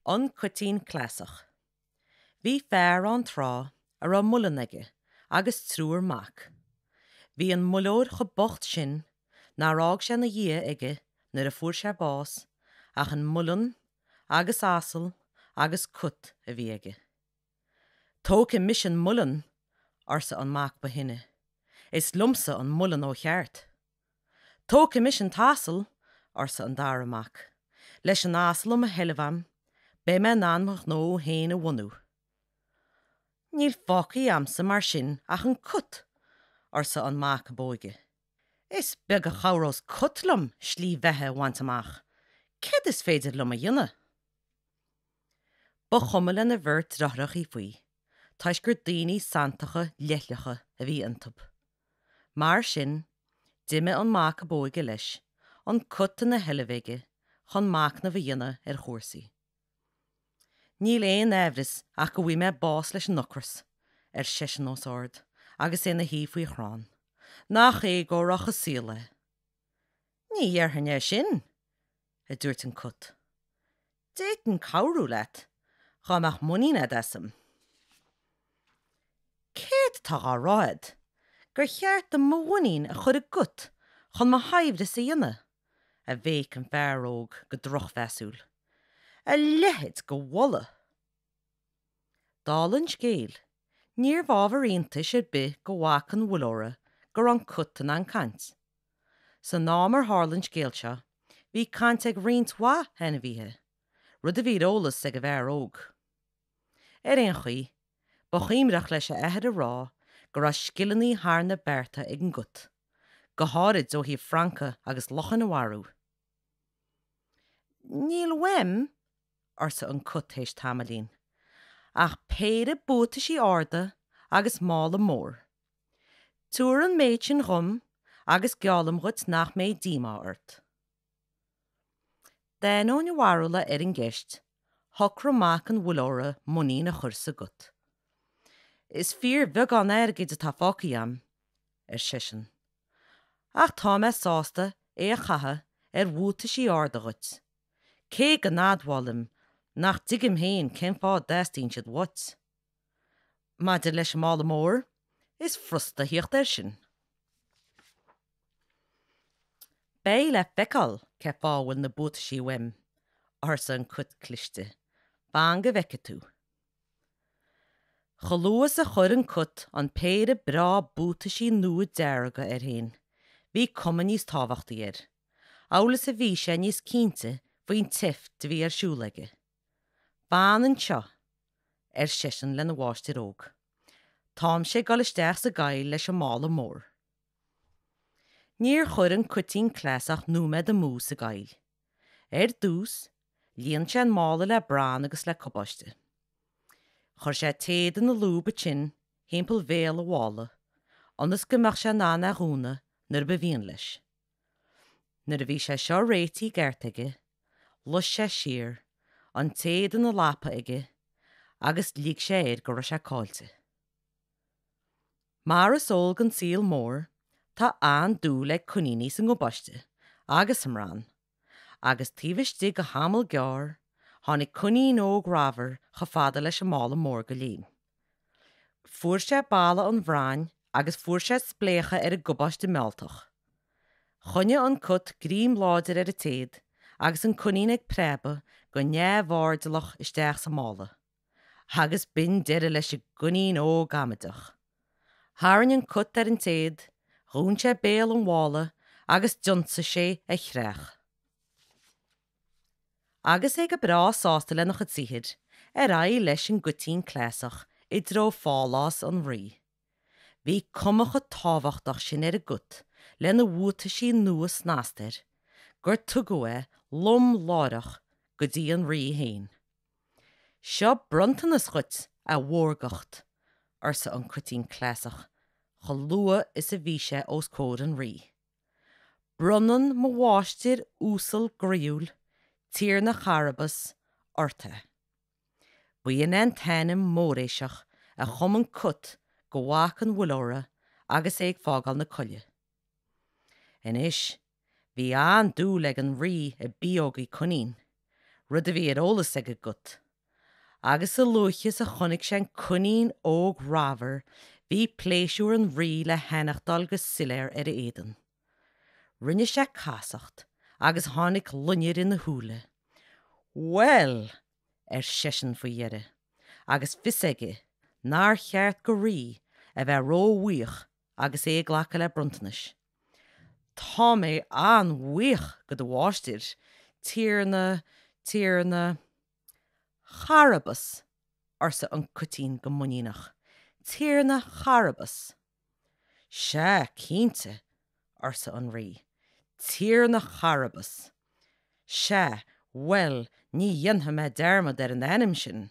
An Cuitín Cleasach. Bhí fear ann tráth a raibh muileann aige agus triúr mac. Bhí an muilleoir chomh bocht sin nár fhág sé 'na dhiaidh aige nuair a fuair sé bás ach an muileann agus asal agus cut a bhí aige. Tógfaidh mise an muileann, arsa an mac ba shine, is liomsa an muileann ó cheart. Tógfaidh mise an t-asal, arsa an dara mac. Leis an asal i mo sheilbh a'm, beidh mé in ann mo ghnó féin a bhunú. Níl fágtha a'msa mar sin ach an cut, arsa an mac ab óige. Is beag a chabhrós cut liom slí bheatha a bhaint amach. Céard is féidir liom a dhéanamh? Ba chuma lena bheirt deartháireachaí faoi, toisc gur daoine santacha leithleacha a bhí iontub. Mar sin, d'imigh an mac ab óige leis, an cut ina sheilbh aige, chun machnamh a dhéanamh ar chúrsaí. Níl aon aimhreas ach go bhfaighidh mé bás leis an ocras, ar seisean os ard agus é ina shuí faoi chrann. Nach éagórach an saol é? Ní dhéarfainn é sin, a dúirt an cut. D'fhéadfainn cabhrú leat, dhá mbeadh muinín a'd asam. Céard atá dhá rá a'd? Gur cheart dom mo mhuinín a chur i gcut chun mo shaibhreas a dhéanamh? a bhéic an fear óg go drochmheasúil. A leithéid de mholadh! Dála an scéil, níorbh ábhar iontais ar bith go mhac an mhuilleora go raibh an cut in ann caint. San am ar tharla an scéal seo, bhí caint ag roinnt mhaith ainmhithe, rud a bhí ar eolas ag an bhfear óg. Ar aon chaoi, ba chuimhreach leis a athair a rá go raibh scileanna thar na bearta ag an gcut, go háirid ó thaobh francaigh agus luchain a mharú. Níl uaim, arsa an cut théis tamaillín, ach péire buataisí arda agus mála mór. Tabhair an méid sin dhom agus geallaim dhuit nach mbeidh díomá ort. D'ainneoin a bharúla ar an gceist, shocraigh mac an mhuilleora muinín a chur sa gcut. Is fíorbheagán airgid atá fágtha a'm, ar seisean, ach tá mé sásta é a chaitheamh ar bhuataisí arda dhuit, cé go n-admhálaim nach dtuigim féin cén fáth a dteastaíonn siad uait. Maidir leis an mála mór, is furasta a thíocht air sin. Beidh le feiceáil cé fáth a bhfuil na buataisí uaim, arsa an cut cliste. Fan go bhfeice tú. Chomh luath is a chuir an cut an péire breá buataisí nua dearga air féin, bhí cuma níos tábhachtaí air, amhail is a bhí sé níos cinnte faoin tseift a bhí ar siúl aige. Fan anseo, ar seisean lena mháistir óg. Táimse ag dul isteach sa gcoill leis an mála mór. Níor chuir an cuitín cleasach nóiméad amú sa gcoill. Ar dtús, líon sé an mála le bran agus le cabáiste. Chuir sé téad ina lúb ansin thimpeall bhéal an mhála, ionas go mbeadh sé in ann é a dhúnadh nuair ba mhian leis. Nuair a bhí sé seo réitithe i gceart aige, luigh sé siar, an téad ina lapa aige, agus lig sé air go raibh sé caillte. Mar is eol don saol mór, tá an-dúil ag coiníní sa ngabáiste agus sa mbran, agus taobh istigh de thamall gearr, tháinig coinín óg ramhar chomh fada leis an mála mór de léim. Fuair sé boladh an bhrain agus fuair sé spléachadh ar an gcabáiste mealltach. Choinnigh an cut greim láidir ar an téad agus an coinín ag preabadh go neamhairdeallach isteach sa mála. Agus b'in deireadh leis an gcoinín óg amaideach. Tharraing an cut ar an téad, dhún sé béal an mhála agus d'ionsaigh sé a chreach. Agus é go breá sásta lena chuid saothair, ar aghaidh leis an gcuitín cleasach i dtreo phálás an rí. Bhí cuma chomh tábhachtach sin ar an gcut lena bhuataisí nua snasta air gur tugadh é lom láithreach go dtí an rí féin. Seo bronntanas dhuit, a mhórgacht, arsa an cuitín cleasach chomh luath is a bhí sé os comhair an rí. Bronnann mo mháistir uasal groíúil, Tiarna Charabas, ort é. B'in é an t-ainm móiréiseach a chum an cut go mhac an mhuilleora agus é ag fágáil na coille. Anois, bhí an-dúil ag an rí i bpiógaí coinín. Rud a bhí ar eolas ag an gcut. Agus a luaithe is a chonaic sé an coinín óg ramhar bhí pléisiúr an rí le haithneachtáil go soiléir ar a éadan. Rinne sé casacht agus tháinig loinnir ina shúile. Bhuel! ar seisean faoi dheireadh, agus fios aige nár cheart go rí a bheith róbhuíoch agus é ag glacadh le bronntanais. Tá mé an-bhuíoch go do mháistir, Tiarna, Tiarna. Charabas! arsa an cuitín go muiníneach. Tiarna Charabas! Sea, cinnte, arsa an rí. Tiarna Charabas! Sea, bhuel, ní dhéanfaidh mé dearmad ar an ainm sin.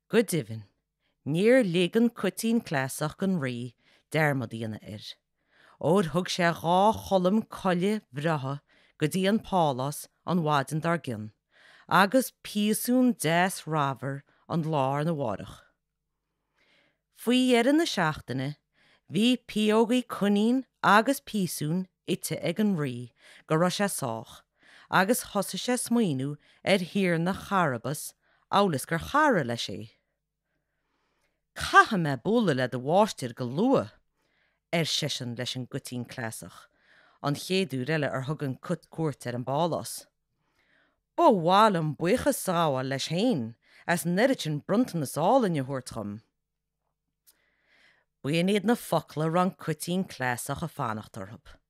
Go deimhin, níor lig an cuitín cleasach don rí dearmad a dhéanamh air, óir thug sé dha cholm coille bhreátha go dtí an pálás an mhaidin dár gcionn, agus piasún deas ramhar an lá arna mháireach. Faoi dheireadh na seachtaine, bhí piógaí coinín agus piasún ite ag an rí go raibh sé sách, agus thosaigh sé ag smaoineamh ar Thiarna Charabas amhail is gur chara leis é. Caithfidh mé bualadh le do mháistir go luath, ar seisean leis an gcuitín cleasach, an chéad uair eile ar thug an cut cuairt ar an bpálás. Ba mhaith liom buíochas a ghabháil leis féin as an oiread sin bronntanas álainn a thabhairt dhom. B'in iad na focla a raibh an cuitín cleasach ag fanacht orthu.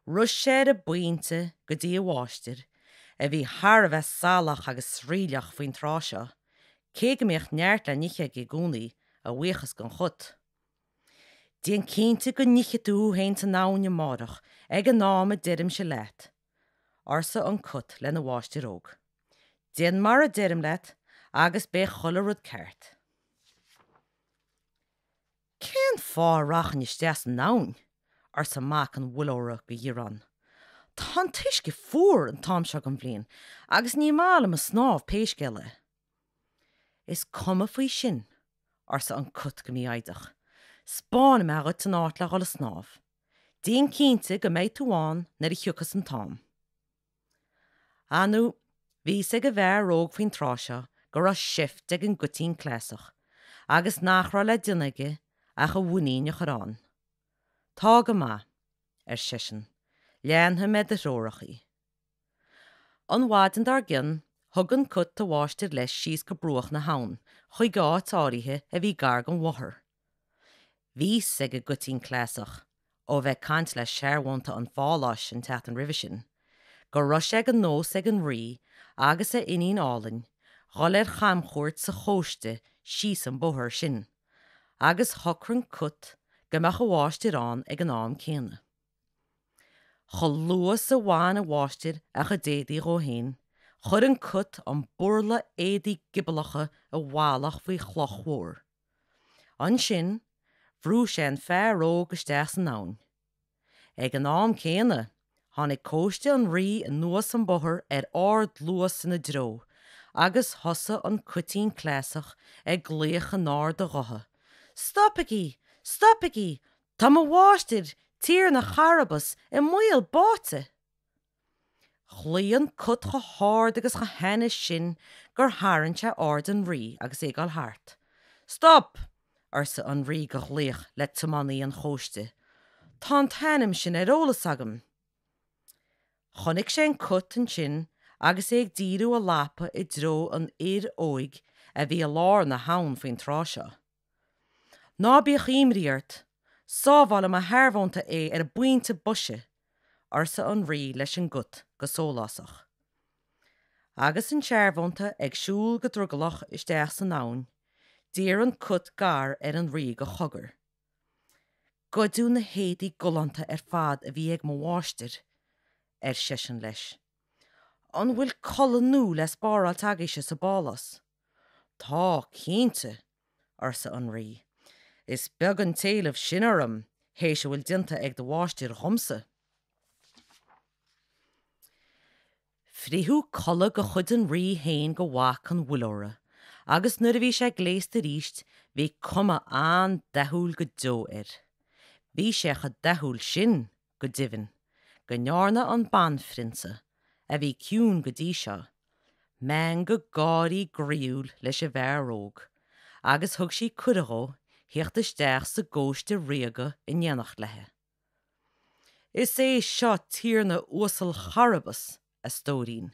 Rith sé ar an bpointe go dtí a mháistir, a bhí thar a bheith salach agus sraoilleach faoin tráth seo, cé go mbíodh neart le n-ithe aige i gcónaí, a bhuíochas don chut. Déan cinnte go nithe tú thú féin san abhainn amárach ag an am a deirimse leat, arsa an cut lena mháistir óg. Déan mar a deirim leat agus beidh chuile rud ceart. Cén fáth a rachainn isteach san abhainn? arsa mac an mhuilleora go dhireáin. Tá an t-uisce fuar an t-am seo den bhliain agus ní maith liom a snámh pé scéal é. Is cuma faoi sin, arsa an cut go mífhoighdeach. 'Spáinfidh mé dhuit an áit le dhul a snámh. Déan cinnte go mbeidh tú ann nuair a thiocfas an t-am. Ar ndóigh, bhí fhios ag an bhfear óg faoin tráth seo go raibh seift ag an gcuitín cleasach agus nach raibh le déanamh aige ach a mhuinín a chur ann. Tá go maith, ar seisean, leanfaidh mé do threorachaí. An mhaidin dár gcionn, thug an cut a mháistir leis síos go bruach na habhann, chuig áit áirithe a bhí gar don bhóthar. Bhí fhios ag an gcuitín cleasach, ó bheith ag caint le searbhónta an pháláis an tseachtain roimhe sin, go raibh sé de nós ag an rí agus a iníon álainn dhul ar chamchuairt sa chóiste síos an bóthar sin, agus shocraigh an cut go mbeadh a mháistir ann ag an am céanna. Chomh luath is a bhain a mháistir a chuid éadaí dhó féin, chuir an cut an burla éadaí giobalacha i bhfalach faoi chloch mhór. Ansin, bhrú sé an fear óg isteach san abhainn. Ag an am céanna, tháinig cóiste an rí anuas an bóthar ar ardluas ina dtreo agus thosaigh an cuitín cleasach ag glaoch in ard a ghutha, Stopaigí! Stopaigí! Tá mo mháistir, Tiarna Charabas, i mbaol báite! Ghlaoigh an cut chomh hard agus chomh hainnis sin gur tharraing sé aird an rí agus é ag dul thart. Stop! arsa an rí go ghlaoch le tiománaí an chóiste. Tá an t-ainm sin ar eolas agam! Chonaic sé an cut ansin agus é ag díriú a lapa i dtreo an fhir óig a bhí i lár na habhann faoin tráth seo. Ná bíodh imní ort, sábhálfaidh mo shearbhónta é ar an bpointe boise, arsa an Rí leis an gcut go sólásach. Agus an searbhónta ag siúl go drogallach isteach san abhainn, d'iarr an cut gar ar an Rí go chogar. Goideadh na héadaí galánta ar fad a bhí ag mo mháistir, ar seisean leis. An bhfuil culaith nua le spáráilt agaibhse sa bpálás? Tá, cinnte, arsa an Rí. Is beag an t-éileamh sin orm théis a bhfuil déanta ag do mháistir dhomsa. Fritheadh culaith de chuid an Rí féin do mhac an mhuilleora, agus nuair a bhí sé gléasta arís bhí cuma an-dathúil go deo air. Bhí sé chomh dathúil sin, go deimhin, go ndearna an banphrionsa, a bhí ciúin go dtí seo. Meangadh gáirí groíúil leis an bhfear óg agus thug sí cuireadh dhó theacht isteach sa gcóiste ríoga in éineacht léi. Is é seo tiarna uasal Charabas, a stóirín,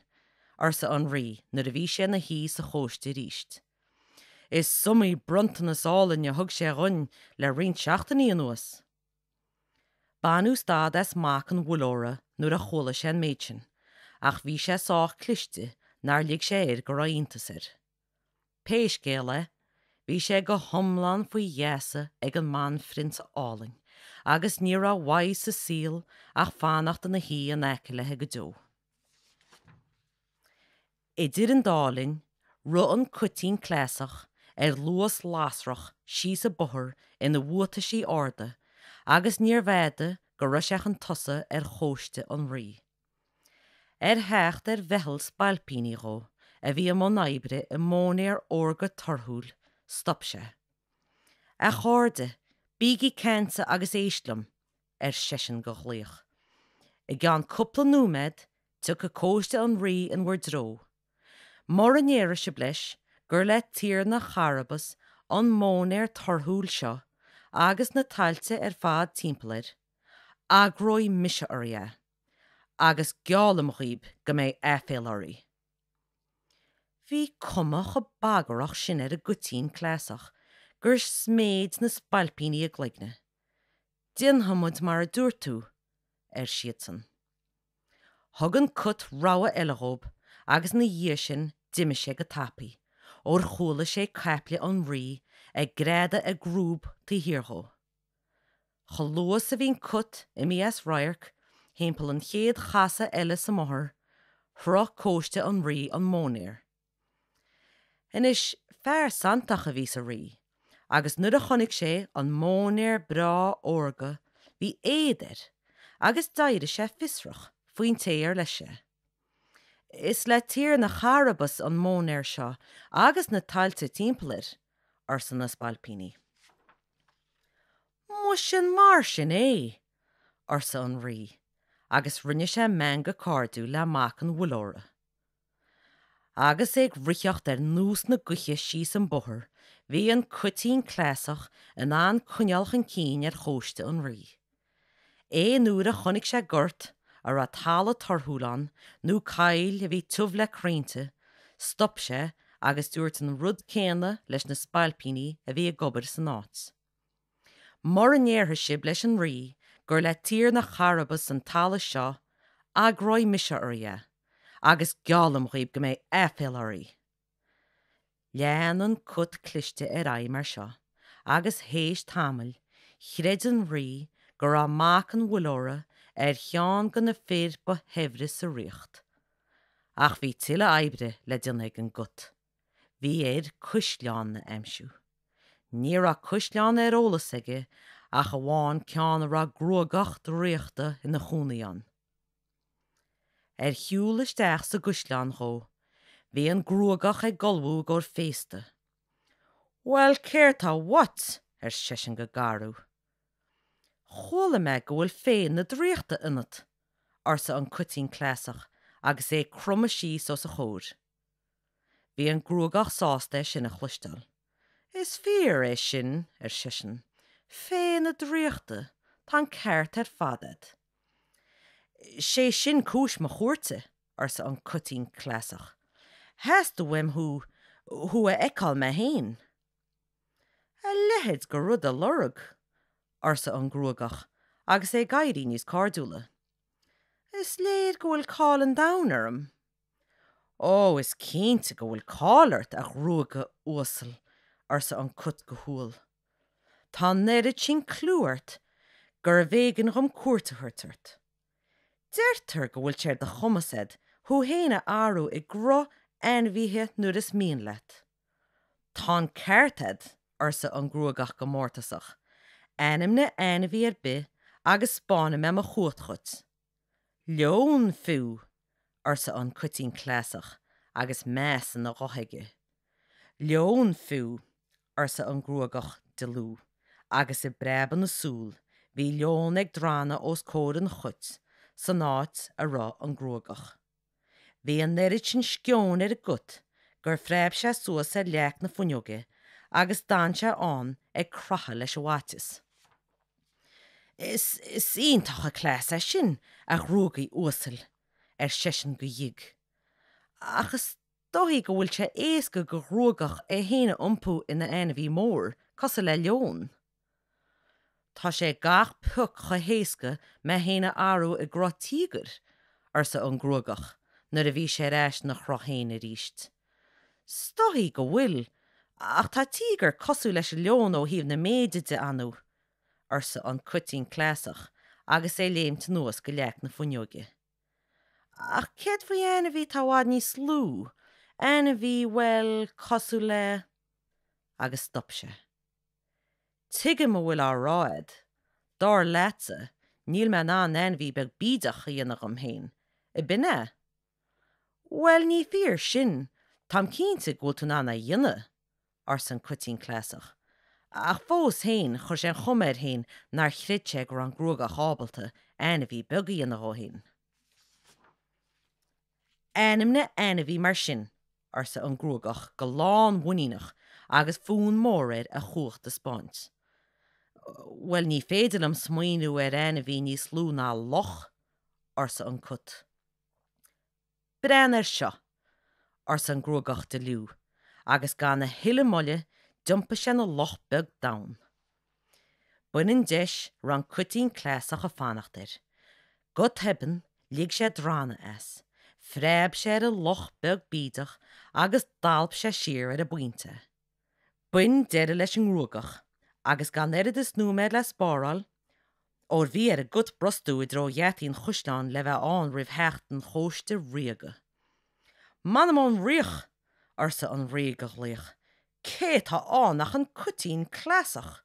arsa an rí nuair a bhí sé ina shuí sa chóiste arís. Is iomaí bronntanas álainn a thug sé dhuinn le roinnt seachtainí anuas. Baineadh stad as mac an mhuilleora nuair a chuala sé an méid sin, ach bhí sé sách cliste nár lig sé air go raibh iontas air. Pé scéal é, bhí sé go hiomlán faoi gheasa ag an mbanphrionsa álainn agus ní raibh uaidh sa saol ach fanacht ina shuí in aice léi go deo. Idir an dá linn, rith an Cuitín Cleasach ar luas lasrach síos an bóthar ina bhuataisí arda agus níorbh fhada go raibh sé chun tosaigh ar chóiste an Rí. Ar theacht ar mheitheal spailpíní dhó a bhí i mbun oibre i móinéar órga torthúil, stop sé. A chairde, bígí ceansa agus éist liom! ar seisean go glaoch. I gceann cúpla nóiméad tiocfaidh cóiste an Rí in bhur dtreo. Mura ndéarfaidh sibh leis gur le Tiarna Charabas an móinéar torthúil seo agus na tailte ar fad timpeall air, agróidh mise oraibh é, agus geallaim dhaoib go mbeidh aiféala oraibh. Bhí cuma chomh bagrach sin ar an gCuitín Cleasach gur sméid na spailpíní a gcloigne. Déanfaidh muid mar a dúirt tú, ar siadsan. Thug an cut rabhadh eile dhób agus ina dhiaidh sin d'imigh sé go tapaidh, óir chuala sé caiple an Rí ag greadadh a gcrúb taobh thiar dhó. Chomh luath 's a bhí an cut imithe as radharc, thimpeall an chéad chasadh eile sa mbóthar, shroich cóiste an Rí an móinéar. Anois, fear santach a bhí sa Rí, agus nuair a chonaic sé an móinéar breá órga bhí éad air agus d'éirigh sé fiosrach faoin té ar leis é. Is le Tiarna Charabas an móinéar seo agus na tailte timpeall air, arsa na spailpíní. Muise an mar sin é! arsa an Rí, agus rinne sé meangadh cairdiúil le mac an mhuilleora. Agus é ag ritheacht ar nós na gaoithe síos an bóthar, bhí an Cuitín Cleasach in ann coinneáil chun cinn ar chóiste an Rí. Aon uair a chonaic sé gort a raibh talamh torthúil ann nó coill a bhí tiubh le crainnte, stop sé agus dúirt an rud céanna leis na spailpíní a bhí ag obair san áit. Mura ndéarfaidh sibh leis an Rí gur le Tiarna Charabas an talamh seo, agróidh mise oraibh é, agus geallaim dhaoib go mbeidh aiféala oraibh. Lean an cut cliste ar aghaidh mar seo, agus théis tamaill, chreid an Rí go raibh mac an mhuilleora ar cheann de na fir ba shaibhre sa ríocht. Ach bhí tuilleadh oibre le déanamh ag an gcut. Bhí air caisleán a aimsiú. Ní raibh caisleán ar eolas aige ach amháin ceann a raibh gruagach draíochta ina chónaí ann. Ar shiúl isteach sa gcaisleán dhó, bhí an gruagach ag ullmhú i gcomhair féasta. Bhuel, céard tá uait? ar seisean go garbh. Chuala mé go bhfuil féith na draíochta ionat, arsa an Cuitín Cleasach agus é ag cromadh síos os a chomhair. Bhí an gruagach sásta é sin a chloisteáil. Is fíor é sin, ar seisean. Féith na draíochta, tá an ceart ar fad a'd. Sé sin cúis mo chuairte, arsa an Cuitín Cleasach. Theastaigh uaim thú, thú a fheiceáil mé féin. A leithéid de rud a lorg, arsa an gruagach agus é ag éirí níos cairdiúla. Is léir go bhfuil cáil an domhain orm. Ó, is cinnte go bhfuil cáil ort, a ghruagaigh uasail, arsa an cut go humhal. Tá an oiread sin clú ort gurbh éigean dhom cuairt a thabhairt ort. Deirtear go bhfuil sé ar do chumas a'd thú féin a athrú i gcruth ainmhithe nuair is mian leat. Tá an ceart a'd, arsa an gruagach go mórtasach, ainmnigh ainmhí ar bith agus 'spáinfidh mé mo chumhacht dhuit. Leon, fiú! arsa an Cuitín Cleasach agus meas ina ghuth aige. Leon, fiú! arsa an Gruagach de lúth, agus i bpreabadh na súl bhí leon ag drannadh os comhair an chait san áit a raibh an Gruagach. Bhí an oiread sin sceoin ar an gcut gur phreab sé suas ar leac na fuinneoige agus d'fhan sé ann ag croitheadh leis an bhfaitíos. Is, is iontach an cleas é sin, a ghruagaigh uasail, ar seisean go ghiog. Ach is dóichí go bhfuil sé éasca go ghruagach é féin a iompú ina ainmhí mór, cosúil le leon. Tá sé gach pioc chomh héasca mé féin a athrú i gcruth tíogair, arsa an Gruagach nuair a bhí sé ar ais ina chruth féin arís. 'S dóichí go bhfuil, ach tá tíogar cosúil leis an leon ó thaobh na méide de, an ea? arsa an Cuitín Cleasach agus é ag léimt anuas go leac na fuinneoige. Ach céard faoi ainmhí atá i bhfad níos lú, ainmhí, bhuel, cosúil le. agus stop sé. Tuigim a bhfuil á rá a'd. Dar leatsa, níl mé in ann ainmhí beag bídeach a dhéanamh dhom féin, ab in é? Bhuel, ní fíor sin, táim cinnte go bhfuil tú in ann é a dhéanamh, arsa an Cuitín Cleasach. Ach fós féin, chuir sé an chuma air féin nár chreid sé go raibh an Gruagach ábalta ainmhí beag a dhéanamh dhó féin. Ainmnigh ainmhí mar sin, arsa an Gruagach go lánmhuiníneach agus fonn mór air a chumhacht a 'spáint. Bhuel, ní féidir liom smaoineamh ar ainmhí níos lú ná luch, arsa an Cut. Breathnaigh air seo! arsa an Gruagach de liú, agus gan a thuilleadh moille d'iompaigh sé ina luch beag donn. B'in an deis a raibh an Cuitín Cleasach ag fanacht air. Go tobann, lig sé drannadh as, phreab sé ar an luch beag bídeach agus d'alp sé siar ar an bpointe é. B'in deireadh leis an nGruagach, agus gan oiread is nóiméad le spáráil, óir bhí ar an gCut brostú i dtreo gheataí an chaisleáin le bheith ann roimh theacht an chóiste ríoga. M'anam ón ríoch! arsa an Rí go ghlaoch, cé atá ann ach an Cuitín Cleasach!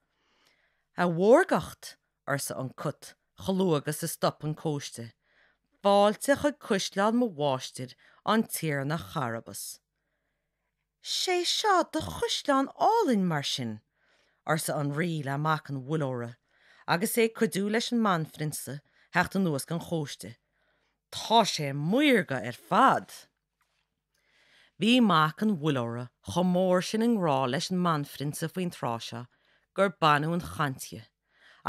A mhórgacht! arsa an Cut chomh luath agus a stop an cóiste, fáilte chuig caisleán mo mháistir, an Tiarna Carabas. 'Sé seo do chaisleán álainn, mar sin? arsa an Rí le mac an mhuilleora agus é ag cuidiú leis an mbanphrionsa theacht anuas den chóiste. Tá sé maorga ar fad! Bhí mac an mhuilleora chomh mór sin i ngrá leis an mbanphrionsa faoin tráth seo gur baineadh an chaint dhe,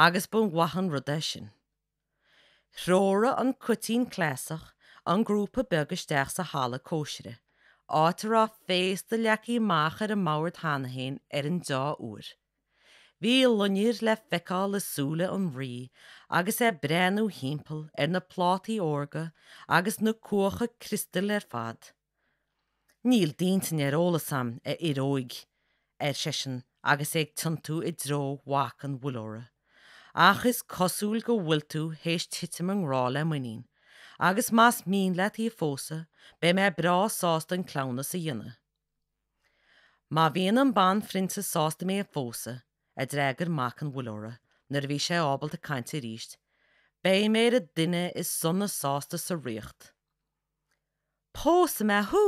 agus ba mhaith an rud é sin. Threoraigh an Cuitín Cleasach an grúpa beag isteach sa halla cóisire, áit a raibh féasta leagtha amach ar an mbord cheana féin ar an deá-uair. Bhí loinnir le feiceáil i súile an Rí agus é ag breathnú thimpeall ar na plátaí órga agus na cuacha criostail ar fad. Níl d'intinn ar eolas a'm, a fhir óig, ar seisean agus é ag tiontú i dtreo mhac an mhuilleora, ach is cosúil go bhfuil tú théis titim i ngrá le m'iníon, agus más mian leat í a phósadh, beidh mé breá sásta an cleamhnas a dhéanamh. Má bhíonn an banphrionsa sásta mé a phósadh, a d'fhreagair mac an mhuilleora nuair a bhí sé ábalta caint arís, beidh mé ar an duine is sona sásta sa ríocht. Pósfaidh mé thú!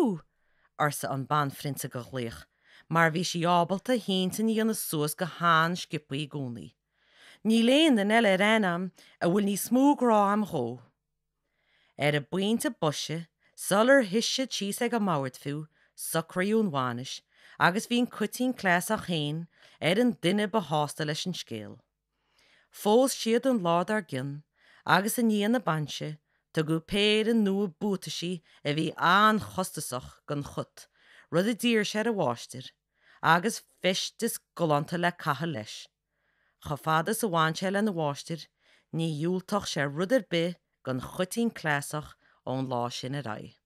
arsa an banphrionsa go ghlaoch, mar bhí sí ábalta a hintinn a dhéanamh suas go han-sciobtha i gcónaí. Níl aon duine eile ar aithne a'm a bhfuil níos mó grá a'm dhó. Ar an bpointe boise, sular shuigh siad síos ag an mbord fiú, socraíodh an bhainis agus bhí an Cuitín Cleasach féin ar an duine ba shásta leis an scéal. Phós siad an lá dár gcionn agus i ndiaidh na bainse, tugadh péire nua buataisí a bhí an-chostasach don Chut, rud a d'iarr sé ar a mháistir, agus feisteas galánta le caitheamh leis. Chomh fada is a bhain sé lena mháistir, ní dhiúltódh sé rud ar bith don Chuitín Cleasach ón lá sin ar aghaidh.